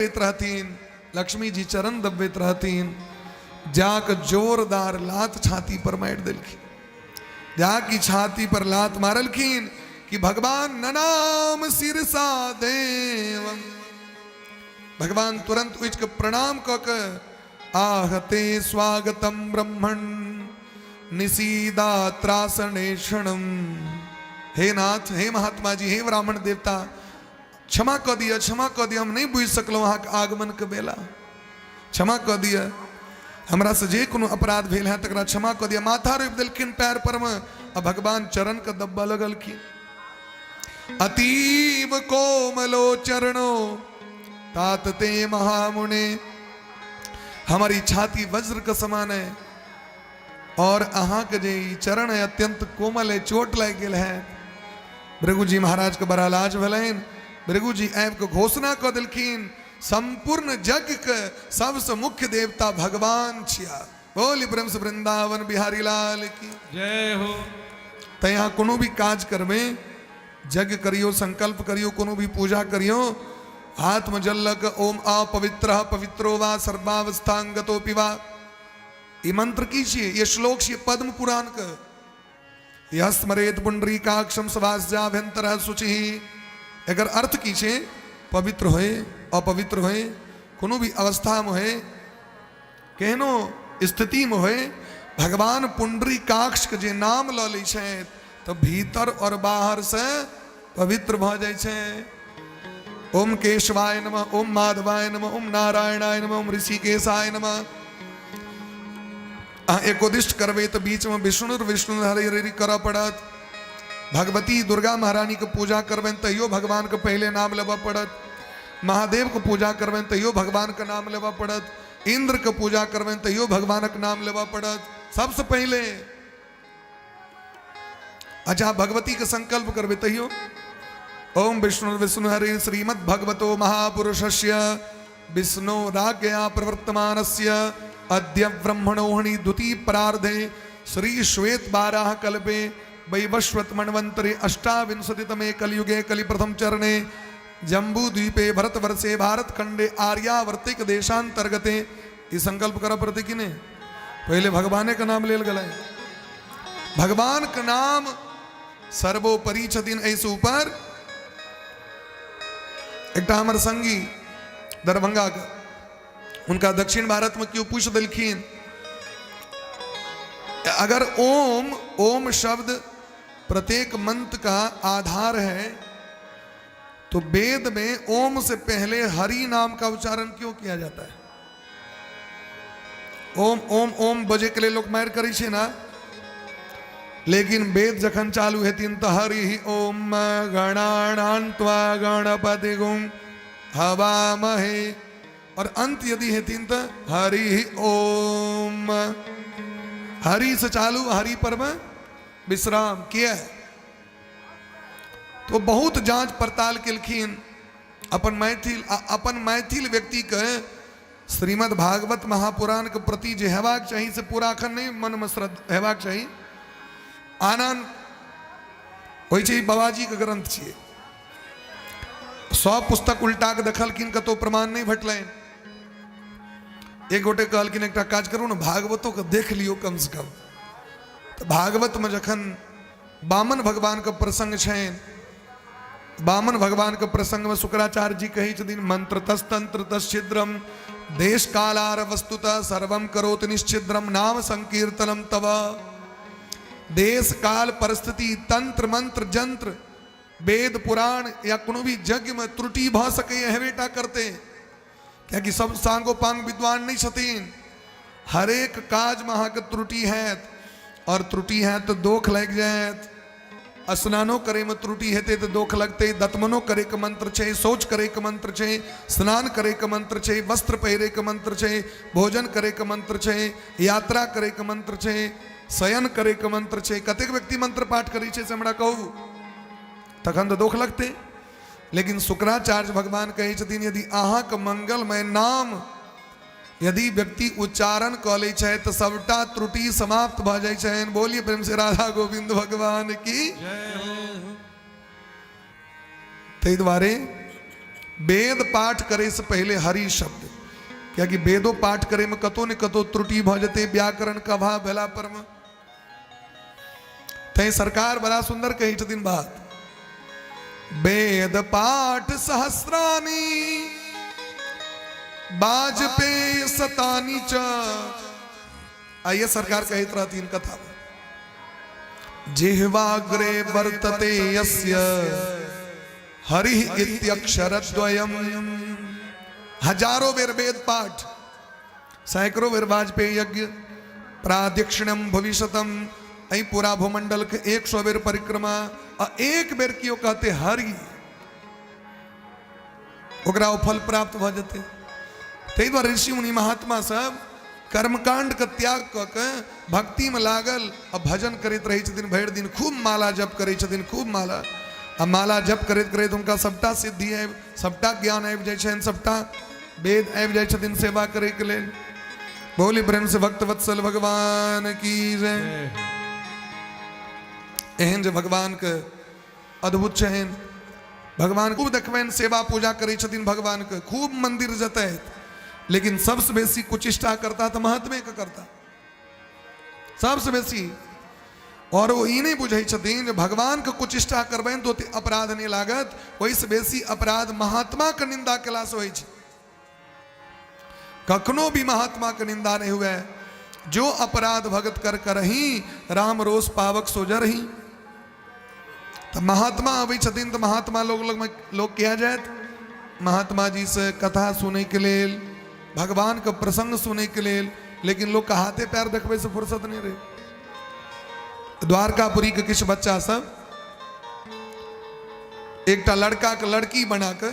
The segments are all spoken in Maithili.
दबबैत रहथिन, लक्ष्मी जी चरण दबबैत रहथिन, जाक जोरदार लात छाती पर मारि देलखिन। जाकि छाती पर लात मारलखिन कि भगवान ननाम शीर्षा देव। भगवान तुरंत उठि के प्रणाम कऽ के आहते स्वागतम ब्रह्मण निशीदात्रासनेषणम। हे नाथ, हे महात्मा जी, हे ब्राह्मण देवता, क्षमा कऽ दिअ, क्षमा कऽ दिअ, हम नहि बुझि सकलहुँ अहाँके आगमनके बेला, क्षमा कऽ दिअ, हमरासँ जे कोनो अपराध भेल है तकरा क्षमा कऽ दिअ। माथा रोपि देलखिन पैर परमे आ भगवान चरणके दब्बा लगलखिन। अतीव कोमलो चरणो तात ते महामुने, हमारी छाती वज्र के समान है और अहाँके जे ई चरण है अत्यंत कोमल है, चोट लागि गेल है। भृगुजी महाराज के बड़ा लाज भेलनि। भृगुजी आबि कऽ घोषणा कऽ देलखिन, संपूर्ण यज्ञ के सबसँ मुख्य देवता भगवान छिया। बोली प्रेम से वृंदावन बिहारी लाल की जय हो। तऽ यहाँ कोनो भी काज करबै, यज्ञ करियो, संकल्प करियो, कोनो भी पूजा करियो, हाथ में जल लऽ कऽ ओम अपवित्र पवित्रो वा सर्वावस्थांगतोपि वा, ई मंत्र की छियै? ये श्लोक छियै पद्म पुराण के। यह स्मरेत पुंडरीकाक्षम सभास्याभ्यंतर शुचि। एकर अर्थ की छै? पवित्र होए, अपवित्र होए, कोनो भी अवस्था में होए, केहनो स्थिति में होए, भगवान पुंडरीकाक्ष के जे नाम लऽ लै छै तऽ भीतर और बाहर से पवित्र भऽ जाइ छै। ओम केशवाय नमः, ओम माधवाय नमः, ओम नारायणाय नमः, ओम ऋषिकेशाय नमः। अहाँ एकोदिष्ट करबै तऽ बीचमे विष्णु विष्णु हरि हरि करऽ पड़त। भगवती दुर्गा महारानी के पूजा करबनि तैयो भगवान के पहिले नाम लेबऽ पड़त। महादेव के पूजा करबनि तैयो भगवान के नाम लेबऽ पड़त। इंद्र के पूजा करबनि तैयो भगवानक नाम लेबऽ पड़त सबसँ पहिले। अच्छा, भगवती के संकल्प करबे तैयो ओम विष्णु विष्णु हरि श्रीमद् भगवतो महापुरुषस्य विष्णु राज्ञया प्रवर्तमानस्य अद्य ब्रह्मणोहणि द्वितीय परार्धे श्री श्वेत बाराह कल्पे वैवस्वत मन्वंतरे अष्टाविंशतितमे कलयुगे कलि प्रथम चरणे जम्बू द्वीपे भरतवर्षे भारतखंडे आर्यावर्तिक देशांतर्गते। ई संकल्प करऽ पड़तै कि नहि? पहिले भगवाने के नाम लेल गेलै। भगवान के नाम सर्वोपरि छथिन, एहिसँ ऊपर। एकटा हमर संगी दरभंगा के, हुनका दक्षिण भारत में केओ पूछि देलखिन, अगर ओम ओम शब्द प्रत्येक मंत्र का आधार है तो वेद में ओम से पहले हरि नाम का उच्चारण क्यों किया जाता है? ओम ओम ओम बजे के लिए लोग मार करै छै ना, लेकिन वेद जखन चालू हेथिन तऽ हरि ओम गणानां त्वा गणपति गुं हवामहे, और अंत यदि हेथिन तऽ हरि ओम। हरि से चालू, हरि पर में विश्राम किया है। तो बहुत जांच पड़ताल केलखिन अपन मैथिल, आ अपन मैथिल व्यक्तिके श्रीमद् भागवत महापुराण के प्रति जे हेबाक चाही से पूरा अखन नहि मनमे श्रद्धा हेबाक चाही। आन आन होइ छै, बाबाजीके ग्रंथ छियै, सब पुस्तक उल्टा के देखलखिन, कतहु प्रमाण नहि भेटलनि। एक गोटे कहलखिन एकटा काज करू ने, भागवतो के देख लियौ कम से कम। तऽ भागवतमे जखन वामन भगवान के प्रसंग छनि, वामन भगवान के प्रसंग में शुक्राचार्य जी कहै छथिन, मंत्र तस्तंत्र तच्छिद्रम देश कालार वस्तुतः सर्वम करोति निश्चिद्रम नाम संकीर्तनम तव। देश काल परिस्थिति तंत्र मंत्र जंत्र वेद पुराण या कोनो भी यज्ञ में त्रुटि भऽ सकैए, हेबेटा करते, कियाकि सब सांगोपांग विद्वान नहीं छथिन। हरेक काज में अहाँके त्रुटि हैत, और त्रुटि हैत तऽ दोख लागि जायत। स्नानो करे में त्रुटि हेतै तऽ दोख लगतै। दतमनो करे के मंत्र छै, शौच करे के मंत्र छै, स्नान करे के मंत्र छै, वस्त्र पहिरे के मंत्र छै, भोजन करे के मंत्र छै, यात्रा करे के मंत्र छै, शयन करे के मंत्र छै। कतेक व्यक्ति मंत्र पाठ करै छै से हमरा कहू, तखन तऽ दोख लगतै। लेकिन शुक्राचार्य भगवान कहै छथिन, यदि अहाँके मंगलमय नाम यदि व्यक्ति उच्चारण कऽ लै छथि तऽ सबटा त्रुटि समाप्त भऽ जाइ छनि। बोलिए प्रेम से राधा गोविंद भगवान की। ताहि दुआरे वेद पाठ करे से पहले हरि शब्द, कियाकि वेदो पाठ करे में कतो ने कतो त्रुटि भ जेतै, व्याकरण के अभाव भेला पर में। तैं सरकार बड़ा सुंदर कहै छथिन बात, वेद पाठ सहस्रानी वाजपेय सतानी च। आइए सरकार कहते रहतीन कथा में, जिह्वाग्रे वर्तते यस्य हरि इत्यक्षरद्वयम्। हजारों बेर वेद पाठ, सैकड़ों बेर वाजपेयी यज्ञ, प्रादक्षिणम भविष्यतम, एहि पूरा भूमंडल के 100 बेर परिक्रमा, आ एक बेर कियो कहते हरि, ओकरा ओ फल प्राप्त भऽ जेतै। ताहि दुआरे ऋषि मुनि महात्मा सब कर्मकांड के त्याग कऽ के भक्ति में लागल आ भजन करैत रहै छथिन भरि दिन, खूब माला जप करै छथिन, खूब माला, आ माला जप करैत करैत हुनका सबटा सिद्धि आबि, सबटा ज्ञान आबि जाइ छनि, सबटा वेद आबि जाइ छथिन सेवा करैके लेल। बोली प्रेम से भक्त वत्सल भगवान की जय। एहन जे भगवान के अद्भुत छनि, भगवान खूब देखबनि सेवा पूजा करै छथिन भगवान के, खूब मंदिर जतैत, लेकिन सबसे बेसी कुचिष्टा करता तऽ महात्मे के करता सबसे बेसी। और ओ ई नहि बुझै छथिन जे भगवान के कुचिष्टा करबनि तऽ ओते अपराध नहि लागत, ओहिसँ बेसी अपराध महात्मा के निंदा केलासँ होइ छै। कखनो भी महात्मा के निंदा नहीं हुए। जो अपराध भगत कर करही, राम रोष पावक सोजरही। तो महात्मा अबै छथिन तऽ महात्मा लोग लगमे लोग किया जायत महात्मा जी से कथा सुनै के लेल, भगवान के प्रसंग सुनै के लेल, लेकिन लोग के हाथे पैर देखबै से फुर्सत नहीं रहे। द्वारकापुरी के किछु बच्चा सब एकटा लड़का के लड़की बना के,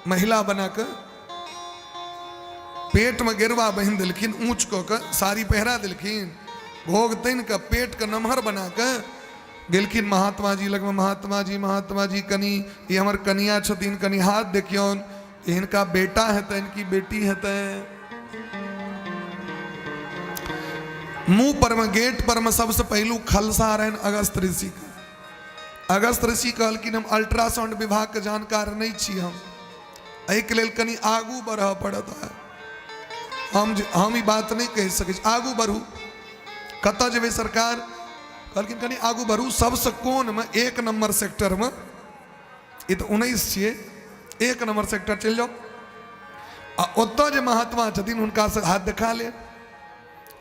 महिला बना के पेट में गेरुआ बहिन देलखिन, ऊंच कऽ के साड़ी पहिरा देलखिन, घोघ तानि के पेट के नमहर बना के गेलखिन महात्मा जी लगमे। महात्मा जी, महात्मा जी, कनी ई हमर कनिया छथिन, कनी हाथ देखियौन, हिनका बेटा हेतनि कि बेटी हेतनि। मुंह पर में, गेट पर में सबसे पहलू खलसा रहनि अगस्त ऋषि के। अगस्त ऋषि कहलखिन हम अल्ट्रासाउंड विभाग के जानकार नहीं छी, हम एहिके लेल कनि आगू बढ़ऽ पड़त, हम ई बात नहीं कहि सकै छी, आगू बढ़ू। कतऽ जेबै सरकार? कहलखिन कनि आगू बढ़ू, सबसँ कोनमे 1 नंबर सेक्टरमे, ई तऽ 19 छियै, 1 नंबर सेक्टर चलि जाउ, आ ओतऽ जे महात्मा छथिन हुनकासँ हाथ देखा ले।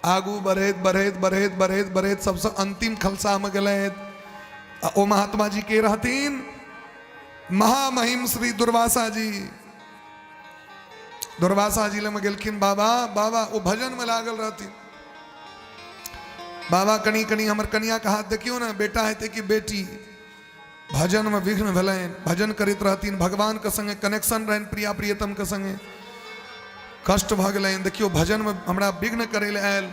आगू बढ़ैत बढ़ैत बढ़ैत बढ़ैत बढ़ैत सबसँ अंतिम खलसामे गेलथि, आ ओ महात्मा जी के रहथिन? महामहिम श्री दुर्वासा जी। दुर्वासा जी लग गेलखिन, बाबा बाबा, ओ भजन में लागल रहथिन। बाबा कनी कनी हमर कनिया के हाथ देखियो ने, बेटा हेतै कि बेटी। भजन में विघ्न भेलनि, भजन करैत रहथिन, भगवान के संगे कनेक्शन रहनि, प्रिया प्रियतम के संगे, कष्ट भऽ गेलनि। देखियो भजन में हमरा विघ्न करै लए आयल।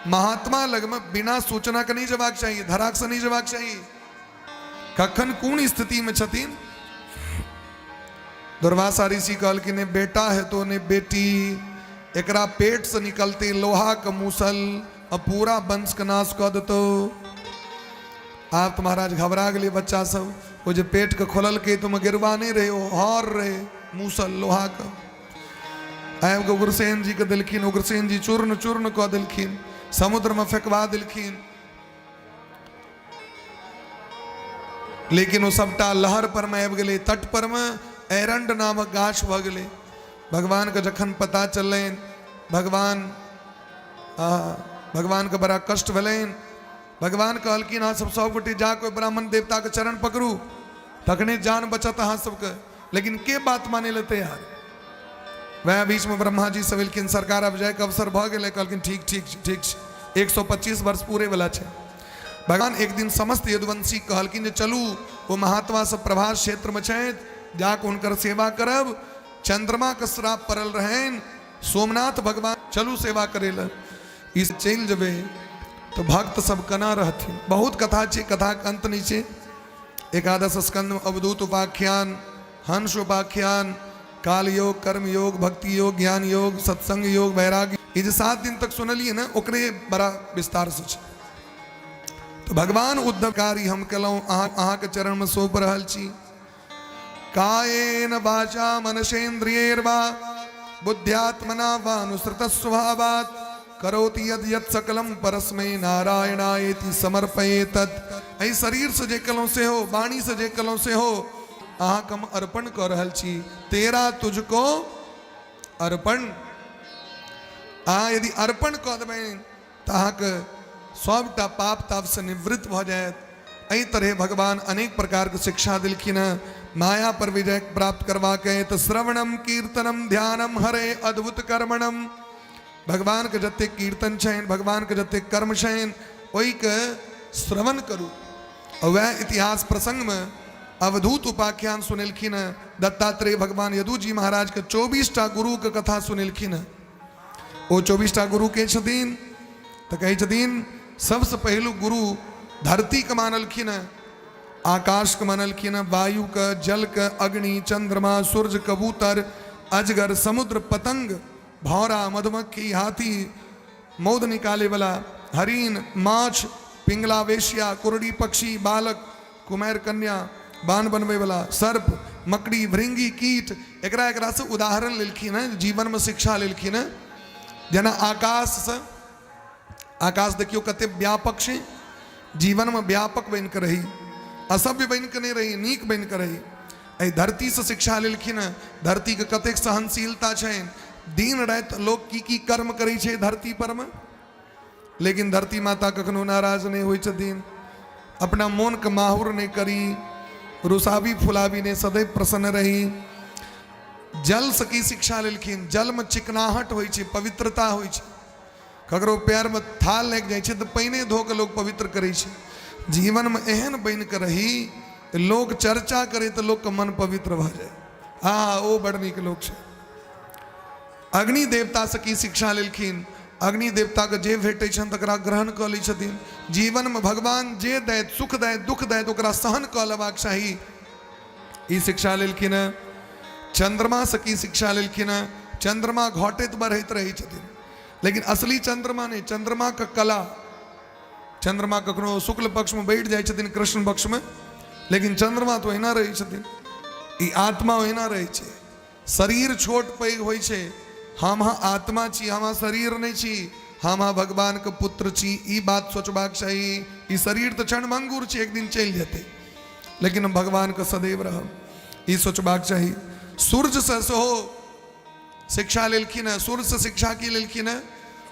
महात्मा लगमे बिना सूचना के नहीं जेबाक चाही, धराक से नहीं जेबाक चाही, कखन कोन स्थिति में छथिन। दुर्वासा ऋषि कहलखिन ने बेटा है तो ने बेटी, एकरा पेट से निकलते लोहा के मूसल आ पूरा वंश के नाश कऽ देतौ। आब तऽ महाराज घबरा गेलै बच्चा सब, ओ जे पेट के खोललकै तऽ ओहिमे गेरुआ नहि रहै, ओ हर रहै, मूसल लोहा के। आबि कऽ उग्रसेन जी के देलखिन, उग्रसेन जी चूर्ण चूर्ण कऽ देलखिन, समुद्र में फेंकवा देलखिन। लेकिन ओ सबटा लहर पर में आबि गेलै, तट पर में एरंड नामक गाछ भऽ गेलै। भगवान के जखन पता चललनि, भगवान के बड़ा कष्ट भेलनि। भगवान कहलखिन अहाँ सब सब गोटे जा कऽ ब्राह्मण देवता के चरण पकड़ू, तखने जान बचत अहाँ सबके। लेकिन के बात माने ले तैयार? वएह बीच में ब्रह्मा जी सब एलखिन, सरकार अब जायके अवसर भऽ गेलै। कहलखिन ठीक ठीक ठीक छै, 125 वर्ष पूरे वाला छै। भगवान एक दिन समस्त यदुवंशी कहलखिन जे चलू, ओ महात्मा सब प्रभास क्षेत्र में छथि, जाकऽ हुनकर सेवा करब। चंद्रमा के श्राप पड़ल रहनि, सोमनाथ भगवान, चलू सेवा करै लए। ई चलि जेबै तऽ भक्त सब केना रहथिन? बहुत कथा छै, कथाके अंत नहि छै। एकादश स्कंद में अवधूत उपाख्यान, हंस उपाख्यान, काल योग, कर्म योग, भक्ति योग, ज्ञान योग, सत्संग योग, वैराग्य, ई जे 7 दिन तक सुनलियै ने, ओकरे बड़ा विस्तार से छै। तऽ भगवान उद्धवकारी हम केलहुँ, अहाँके चरणमे सौंप रहल छी। कायेन वाचा मनसेन्द्रियैर्वा बुद्ध्यात्मना वानुसृत स्वभावात् करोति यद यत् सकलम परस्मै नारायणायेति समर्पये तत्। एहि शरीर से जे कलौं से हो, वाणी से जे कलौं से हो, अहाँके हम अर्पण कऽ रहल छी। तेरा तुझको अर्पण। अहाँ यदि अर्पण कऽ देबै तऽ अहाँके सभटा पाप तापसँ निवृत्त भऽ जायत। एहि तरहे भगवान अनेक प्रकारके शिक्षा देलखिन हँ माया पर विजय प्राप्त करबाक अइ तऽ श्रवणम कीर्तनम ध्यानम हरे अद्भुत कर्मणम। भगवानके जतेक कीर्तन छनि, भगवानके जतेक कर्म छनि, ओहिके श्रवण करू। आ वएह इतिहास प्रसंगमे अवधूत उपाख्यान सुनेलखिन हँ दत्तात्रेय भगवान। यदुजी महाराजके 24टा गुरुके कथा सुनेलखिन हँ। ओ 24टा गुरु के छथिन तऽ कहै छथिन सबसँ पहिलुक गुरु धरतीके मानलखिन हँ, आकाशके मानलखिन हँ, वायुके, जलके, अग्नि, चंद्रमा, सूर्य, कबूतर, अजगर, समुद्र, पतंग, भौरा, मधुमक्खी, हाथी, मौध निकाले वाला, हरिण, माछ, पिंगला, वेश्या, कुरड़ी पक्षी, बालक, कुमारि कन्या, बाण बनबै वाला, सर्प, मकड़ी, भृंगी, कीट, एकरा एकरा से उदाहरण लेलखिन हँ, जीवनमे शिक्षा लेलखिन हँ। जेना आकाशसँ, आकाश देखियौ कते व्यापक छै, जीवनमे व्यापक बनि कऽ रही, असभ्य बनि कऽ नहि रही, नीक बनि कऽ रही। एहि धरतीसँ शिक्षा लेलखिन हँ, धरतीके कतेक सहनशीलता छनि, दिन राति लोक की की कर्म करै छै धरती परमे, लेकिन धरती माता कखनो नाराज नहि होइ छथिन। अपना मोनके माहुर नहि करी, रुसाबी फुलाबी नहि, सदैव प्रसन्न रही। जलसँ की शिक्षा लेलखिन? जलमे चिकनाहट होइ छै, पवित्रता होइ छै। ककरो पैरमे थाल लागि जाइ छै तऽ पानिए धो कऽ लोक पवित्र करै छै। जीवनमे एहन बनि कऽ रही लोक चर्चा करै तऽ लोकके मन पवित्र भऽ जाइ, हँ ओ बड़ नीक लोक छै। अग्नि देवतासँ की शिक्षा लेलखिन? अग्नि देवताके जे भेटै छनि तकरा ग्रहण कऽ लै छथिन। जीवनमे भगवान जे दैत, सुख दैत, दुख दैत, ओकरा सहन कऽ लेबाक चाही, ई शिक्षा लेलखिन हँ। चंद्रमासँ की शिक्षा लेलखिन हँ? चंद्रमा घटैत बढ़ैत रहै छथिन, लेकिन असली चंद्रमा नहि, चंद्रमाके कला। चंद्रमा कखनो शुक्ल पक्षमे बैठ जाइ छथिन कृष्ण पक्षमे, लेकिन चंद्रमा तऽ ओहिना रहै छथिन। ई आत्मा ओहिना रहै छै। शरीर छोट पैघ होइ छै, हम अहाँ आत्मा छी, हम अहाँ शरीर नहि छी, हम अहाँ भगवानके पुत्र छी, ई बात सोचबाक चाही। ई शरीर तऽ क्षणभंगुर छै, एक दिन चलि जेतै, लेकिन हम भगवानके सदैव रहब, ई सोचबाक चाही। सूर्यसँ सेहो शिक्षा लेलखिन हँ। सूर्यसँ शिक्षा की लेलखिन हँ?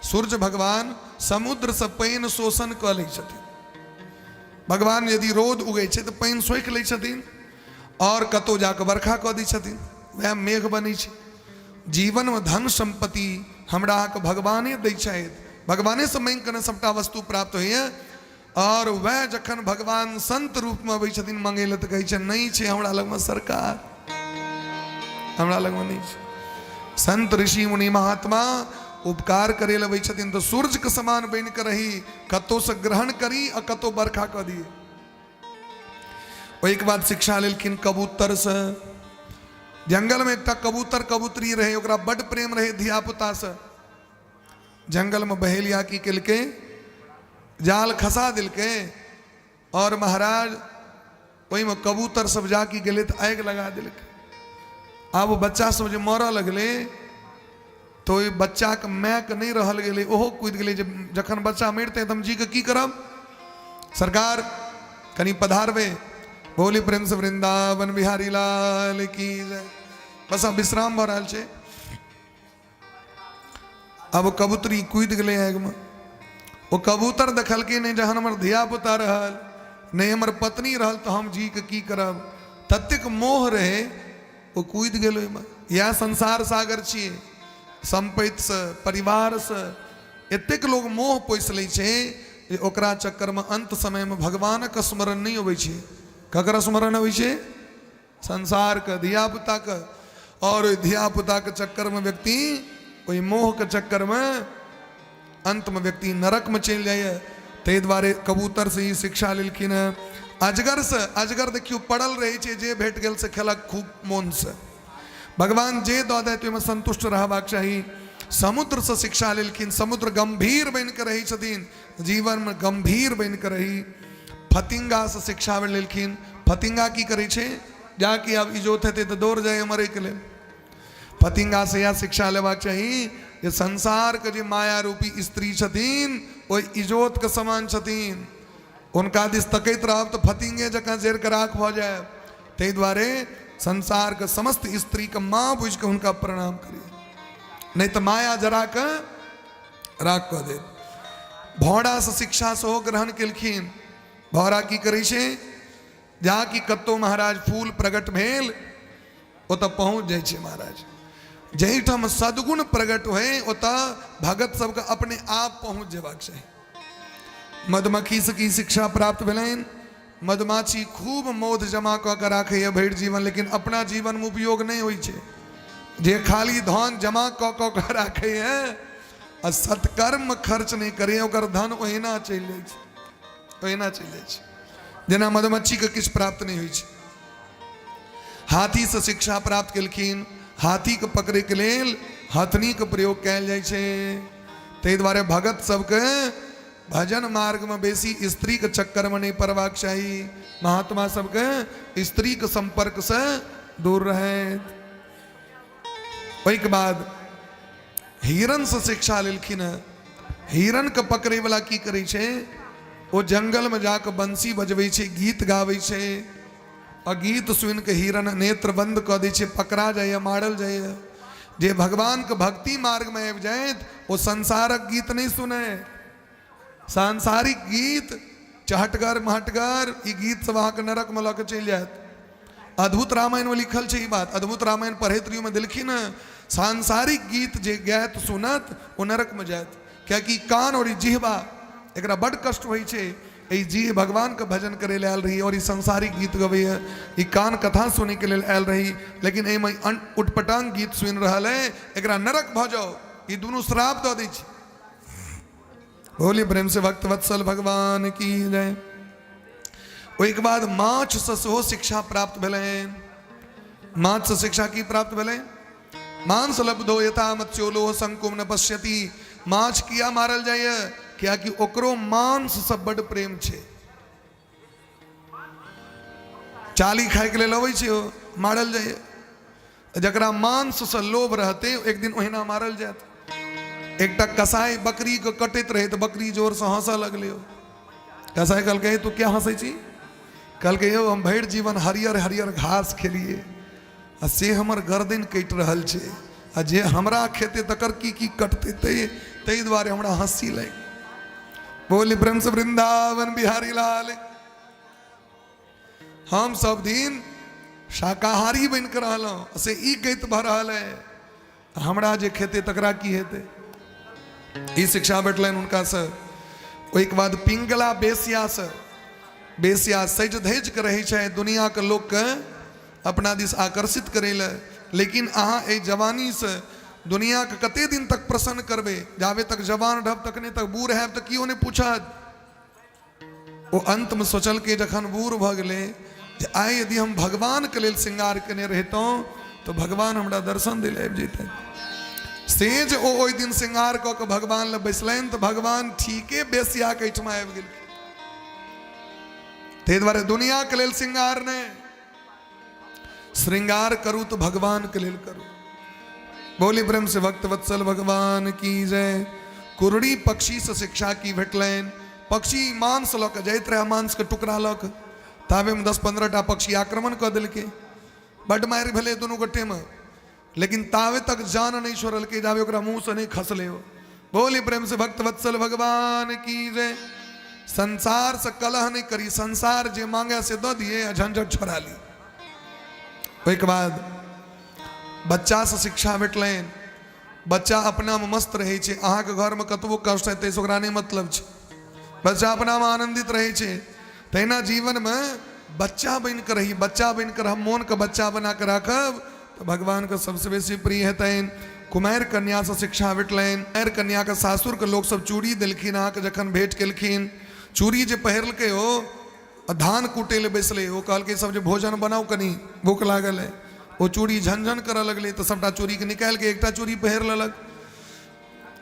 सूर्य भगवान समुद्रसँ पानि शोषण कऽ लै छथिन। भगवान यदि रौद उगै छै तऽ पानि सोखि लै छथिन आओर कतहु जाकऽ बरखा कऽ दै छथिन, वएह मेघ बनै छै। जीवनमे धन सम्पत्ति हमरा अहाँके भगवाने दै छथि, भगवानेसँ माँगि कऽ ने सभटा वस्तु प्राप्त होइए। आओर वएह जखन भगवान संत रूपमे अबै छथिन मङ्गै लए तऽ कहै छै नहि छै हमरा लगमे सरकार, हमरा लगमे नहि छै। संत ऋषि मुनि महात्मा उपकार करे लए अबै छथिन तऽ सूर्यके समान बनि कऽ रही, कतहुसँ ग्रहण करी आ कतहु बरखा कऽ दियै। ओहिके बाद शिक्षा लेलखिन कबूतरसँ। जंगलमे एकटा कबूतर कबूतरी रहै, ओकरा बड्ड प्रेम रहै धियापुतासँ। जंगलमे बहेलिया की केलकै, जाल खसा देलकै और महाराज ओहिमे कबूतर सब जाके गेलै तऽ आगि लगा देलकै। आब ओ बच्चा सब जे मरऽ लगलै तऽ ओहि बच्चाके मायके नहि रहल गेलै, ओहो कूदि गेलै जे जखन बच्चा मरितै तऽ हम जीके की करब, सरकार कनि पधारबै। बोली प्रेम से वृंदावन बिहारी लाल की जय। बस आब विश्राम भऽ रहल छै। आब ओ कबूतरी कूदि गेलै आगिमे। ओ कबूतर देखलकै नहि जहन हमर धियापुता रहल नहि हमर पत्नी रहल तऽ हम जीके की करब, ततेक मोह रहै ओ कूदि गेल ओहिमे। इएह संसार सागर छियै, सम्पत्तिसँ परिवारसँ एतेक लोग मोह पोसि लै छै जे ओकरा चक्करमे अन्त समयमे भगवानक स्मरण नहि अबै छै। ककर स्मरण अबै छै? संसारके, धियापुताके। आओर ओहि धियापुताके चक्करमे व्यक्ति, ओहि मोहके चक्करमे अन्तमे व्यक्ति नरकमे चलि जाइए। ताहि दुआरे कबूतरसँ ई शिक्षा लेलखिन हेँ। अजगरसँ, अजगर देखियौ पड़ल रहै छै, जे भेट गेल से खेलक खूब मोनसँ। भगवान जे दऽ दैत ओहिमे सन्तुष्ट रहबाक चाही। समुद्रसँ शिक्षा लेलखिन, समुद्र गम्भीर बनि कऽ रहै छथिन, जीवनमे गम्भीर बनि कऽ रही। फतिंगासँ शिक्षा लेलखिन, फतिंगा की करै छै? जाकि आब इजोत हेतै तऽ दौड़ जाइए मरैके लेल। फतिंगासँ इएह शिक्षा लेबाक चाही जे संसारके जे माया रूपी स्त्री छथिन ओहि इजोतके समान छथिन। हुनका दिस तकैत रहब तऽ फतिंगे जकाँ जरि कऽ राख भऽ जायब। ताहि दुआरे संसारके समस्त स्त्रीके माँ बुझि कऽ हुनका प्रणाम करी, नहि तऽ माया जरा कऽ राख कऽ देत। भौरासँ शिक्षा सेहो ग्रहण केलखिन। भौरा की करै छै, जा कि कतहु महाराज फूल प्रकट भेल ओतऽ पहुँच जाइ छै महाराज। जाहिठाम सद्गुण प्रकट होइ ओतऽ भगत सबके अपने आप पहुँच जेबाक चाही। मधुमक्खीसँ की शिक्षा प्राप्त भेलनि? मधुमाछी खूब मौध जमा कऽ के राखैए भरि जीवन, लेकिन अपना जीवनमे उपयोग नहि होइ छै। जे खाली धन जमा कऽ कऽ के राखैए आ सत्कर्म खर्च नहि करैए ओकर धन ओहिना चलि जाइ छै, ओहिना चलि जाइ छै, जेना मधुमक्खीके किछु प्राप्त नहि होइ छै। हाथीसँ शिक्षा प्राप्त केलखिन। हाथीके पकड़ैके लेल हथनीके प्रयोग कयल जाइ छै। ताहि दुआरे भगत सबके भजन मार्गमे बेसी स्त्रीके चक्करमे नहि पड़बाक चाही। महात्मा सबके स्त्रीके सम्पर्कसँ दूर रहैत। ओहिके बाद हिरणसँ शिक्षा लेलखिन हँ। हिरणके पकड़ैवला की करै छै, ओ जंगलमे जाकऽ बंसी बजबै छै, गीत गाबै छै, आ गीत सुनिके हिरण नेत्र बंद कऽ दै छै, पकड़ा जाइए, मारल जाइए। जे भगवानके भक्ति मार्गमे आबि जायत ओ संसारक गीत नहि सुनै। सांसारिक गीत चहटगर महटगर ई गीत सब अहाँके नरकमे लऽ कऽ चलि जायत। अद्भुत रामायणमे लिखल छै ई बात। अद्भुत रामायण पढ़ैत रहियो में देलखिन हँ, सांसारिक गीत जे गायत सुनत ओ नरकमे जायत। कियाकि कान और ई जिहबा एकरा बड्ड कष्ट होइ छै। एहि जीह भगवानके भजन करै लए आयल रही और ई सांसारिक गीत गबैए। ई कान कथा सुनैके लेल आयल रही, लेकिन एहिमे उटपटांग गीत सुनि रहल है, एकरा नरक भऽ जाओ। ई दुनू श्राप दऽ दै छै। बोलिए प्रेम से भक्त वत्सल भगवान की जय। ओहिके बाद माछसँ सेहो शिक्षा प्राप्त भेलनि। माछसँ शिक्षा की प्राप्त भेलै? मांस लब्धो यथा मत्स्योलो संकुम न पश्यति। माछ किया मारल जाइए? कियाकि ओकरो मांससँ बड्ड प्रेम छै। चाली खायके लेल अबै छै, ओ मारल जाइए। जकरा मांससँ लोभ रहतै एक दिन ओहिना मारल जायत। एकटा कसाई बकरीके कटैत रहै तऽ बकरी जोरसँ हँसऽ लगलै। ओ कसाई कहलकै, तू किया हँसै छी? कहलकै, यौ हम भरि जीवन हरियर हरियर घास खेलियै आ से हमर गर्दन कटि रहल छै, आ जे हमरा खेतै तकर की की कटतै, ताहि दुआरे हमरा हँसी लागि। बोली प्रेम से वृंदावन बिहारी लाल। हम सब दिन शाकाहारी बनि कऽ रहलहुँ, से ई गति भऽ रहल है, हमरा जे खेतै तकरा की हेतै? ई शिक्षा भेटलनि हुनकासँ। ओहिके बाद पिंगला बेसियासँ, बेसिया सजि धजि कऽ रहै छै दुनिआँके लोकके अपना दिस आकर्षित करै लए, लेकिन अहाँ एहि जवानीसँ दुनिआँके कते दिन तक प्रसन्न करबै? जाबे तक जवान रहब तखने तक, बूढ़ हैब तऽ केओ नहि पूछत। ओ अन्तमे सोचलकै जखन बूढ़ भऽ गेलै जे आइ यदि हम भगवानके लेल श्रृंगार केने रहितहुँ तऽ भगवान हमरा दर्शन दै लए आबि जैतनि। से जे ओ ओहि दिन श्रृंगार कऽ कऽ भगवान लए बैसलनि तऽ भगवान ठीके बेसियाके एहिठमा आबि गेलखिन। ताहि दुआरे दुनिआके लेल श्रृंगार नहि, श्रृंगार करू तऽ भगवानके लेल करू। बोली प्रेम से भक्त वत्सल भगवान की जय। कुरड़ी पक्षीसँ शिक्षा की भेटलनि? पक्षी मांस लऽ कऽ जाइत रहए, मांसके टुकड़ा लऽ कऽ, ताबेमे 10-15 टा पक्षी आक्रमण कऽ देलकै। बड्ड मारि भेलै दुनू गोटेमे, लेकिन ताबे तक जान नहि छोड़लकै जाबे ओकरा मुँहसँ नहि खसलै ओ। बोली प्रेम से भक्त वत्सल भगवान की जय। संसार से कलह नहि करी, संसार जे मांगे से दऽ दिए आ झंझट छोड़ा ली। ओहिके बाद बच्चासँ शिक्षा भेटलनि। बच्चा अपनामे मस्त रहै छै, अहाँके घरमे कतबो कष्ट हेतै से ओकरा नहि मतलब छै, बच्चा अपनामे आनन्दित रहै छै। तहिना जीवनमे बच्चा बनि कऽ रही, बच्चा बनि कऽ रहब, मोनके बच्चा बना कऽ राखब तऽ भगवानके सबसँ बेसी प्रिय हेतनि। कुमारि कन्यासँ शिक्षा भेटलनि। कुमारि कन्याके सासुरके लोकसभ चूड़ी देलखिन। अहाँके जखन भेँट केलखिन, चूड़ी जे पहिरलकै ओ आ धान कूटै लए बैसलै। ओ कहलकै सब जे भोजन बनाउ, कनि भूख लागल है। ओ चूड़ी झनझन करऽ लगलै तऽ सबटा चूड़ीके निकालि कऽ एकटा चूड़ी पहिर लेलक।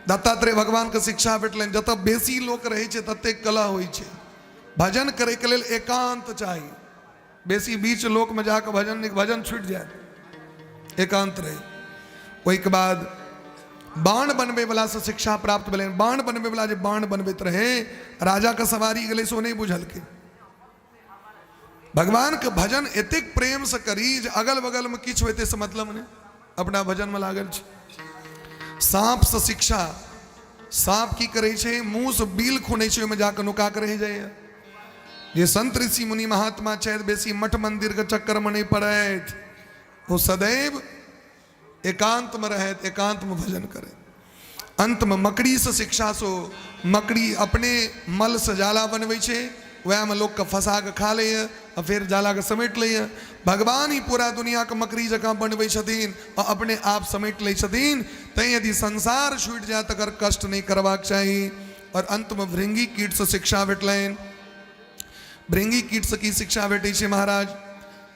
दत्तात्रेय भगवानके शिक्षा भेटलनि। जतऽ बेसी लोक रहै छै ततेक कलह होइ छै। भजन करैके लेल एकान्त चाही। बेसी बीच लोकमे जाकऽ भजन नहि, भजन छूटि जायत, एकान्त रही। ओहिके बाद बाण बनबैवलासँ शिक्षा प्राप्त भेलनि। बाण बनबैवला जे बाण बनबैत रहै, राजाके सवारी गेलै से ओ नहि बुझलकै। भगवानके भजन एतेक प्रेमसँ करी जे अगल बगलमे किछु होइतै से मतलब नहि, अपना भजनमे लागल छी। साँपसँ शिक्षा, साँप की करै छै, मुँहसँ बिल खुनै छै, ओहिमे जाकऽ नुका कऽ रहि जाइए। जे संत ऋषि मुनि महात्मा छथि, बेसी मठ मन्दिरके चक्करमे नहि पड़थि, ओ सदैव एकान्तमे रहथि, एकान्तमे भजन करथि। अन्तमे मकड़ीसँ शिक्षा, सो मकड़ी अपने मलसँ जाला बनबै छै, वएहमे लोकके फंसा कऽ खा लैए आ फेर जालाके समेट लैए। भगवान ही पूरा दुनिआके मकड़ी जकाँ बनबै छथिन आ अपने आप समेट लै छथिन। तैँ यदि संसार छूटि जाय तकर कष्ट नहि करबाक चाही। आओर अन्तमे भृंगी कीटसँ शिक्षा भेटलनि। भृंगी कीटसँ की शिक्षा भेटै छै महाराज?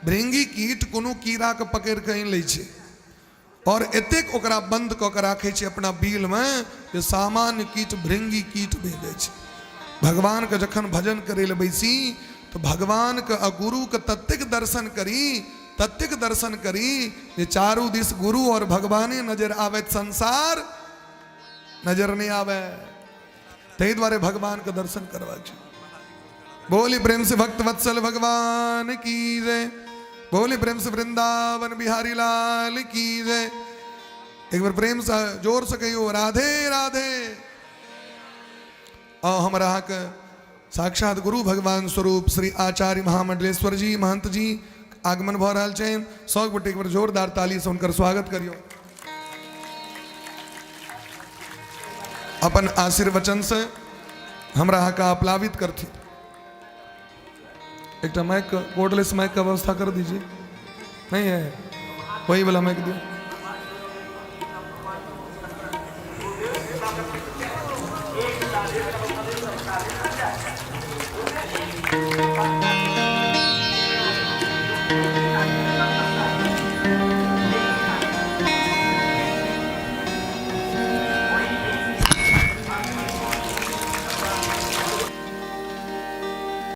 भृंगी कीट कोनो कीड़ाके पकड़ि कऽ आनि लै छै और एतेक ओकरा बंद कऽ के राखै छै अपना बिलमे जे सामान्य कीट भृंगी कीट भेल जाइ छै। भगवानके जखन भजन करै लए बैसी तऽ भगवानके आ गुरुके ततेक दर्शन करी, ततेक दर्शन करी जे चारू दिस गुरु और भगवाने नजर आबैत, संसार नजर नहि आबै। ताहि दुआरे भगवानके दर्शन करबाक छै। बोली प्रेम से भक्त वत्सल भगवान की जय, बोली प्रेम से वृंदावन बिहारी लाल की जय। एक बार प्रेम से जोर से कहियो राधे राधे। आ हमरा अहाँके साक्षात गुरु भगवान स्वरूप श्री आचार्य महामंडलेश्वर जी महंत जी आगमन भऽ रहल छनि। सब गोटे एक बार जोरदार ताली से हुनकर स्वागत करियौ। अपन आशीर्वचन से हमरा अहाँके आप्लावित करथिन। एकटा माइक, कॉर्डलेस माइक का व्यवस्था कर दीजिए। नहीं है, वही वाला माइक दियो।